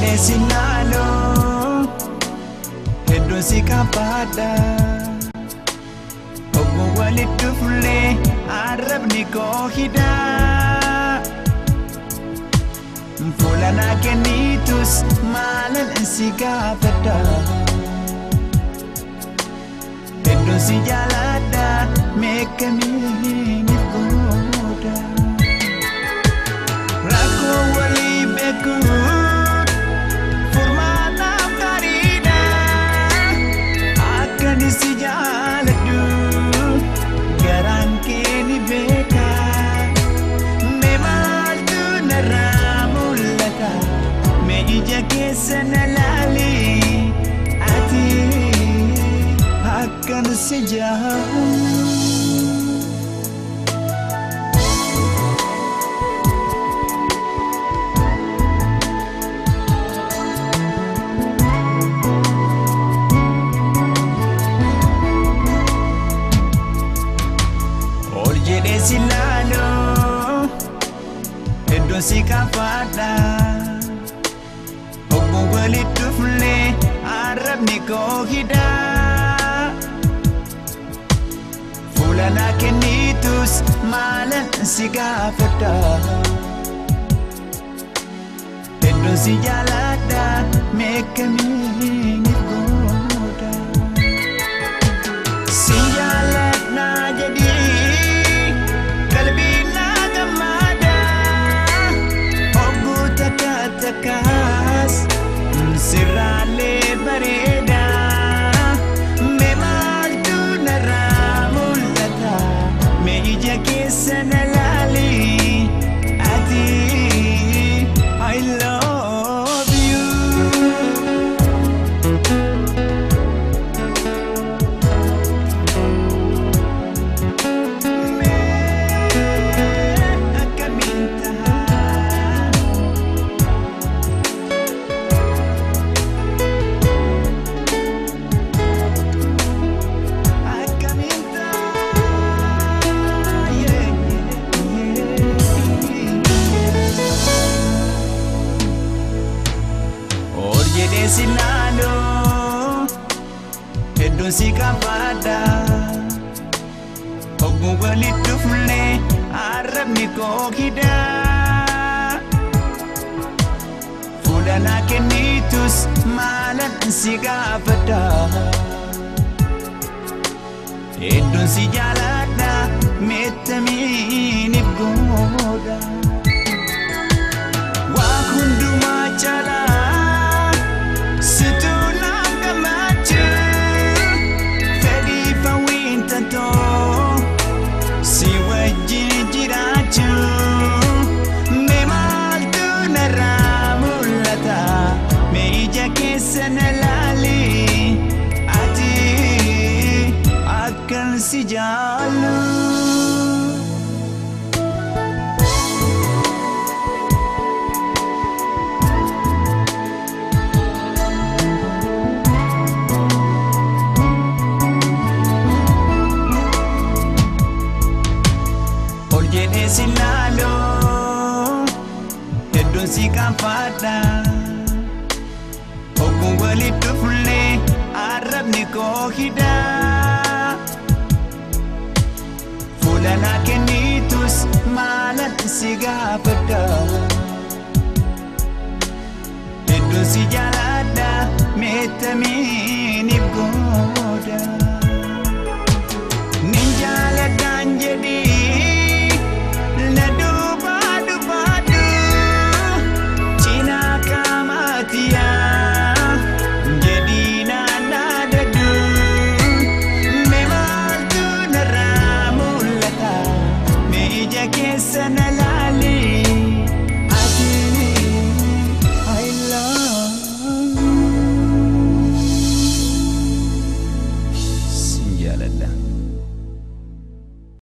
jedhee si laaloo hedduun si kaafadha. Obbo walitti dhuflee arrabni koo hidhaa. Fuula naa kennitus maalan si gaafadha. Hedduun si jaaladha meeqamiiniif gooda. Rakkoo walii beekuun furmaataaf gaariidha. Akkan si jaaladhu garaan kee ni beeka. Mee maaltu narraa mul'ata? Mee ija keessa na laali ati akkan si jaaladhu. Ol jedhee si laaloo hedduun si kaafadha. Obbo walitti dhuflee arrabni koo hidhaa. Fuula naa kennitus maalan si gaafadha. Hedduun si jaaladha meeqamiiniif gooda. Si jaaladha jedhii qalbii naa gammada. Ogguu takka takkaas sirraalee bareeda. Mee maaltu narraa mul'ata? Mee ija keessa na laali ati I love you. Mee akkamiin tahaa? Akkamiin tahaa? Ol jedhee si laaloo hedduun si kaafadha. Ogguu walitti dhuflee arrabni koo hidhaa. Fuula naa kennitus maalan si gaafadha. Hedduun si jaaladha meettamiiniif gooda. Waa hundumaa caalaa situ naaf gammachuu. Fedhii fawwiin tantoo si wajjin jiraachuu. Mee maaltu narraa mul'ata? Mee ija keessa na laali ati akkan si jaallu. Ol jedhee si laaloo hedduun si kaafadha. Ogguun walitti dhuflee arrabni koo hidhaa. Fuula naa kennitus maalan si gaafadha. Hedduun si jaaladha meettamiin.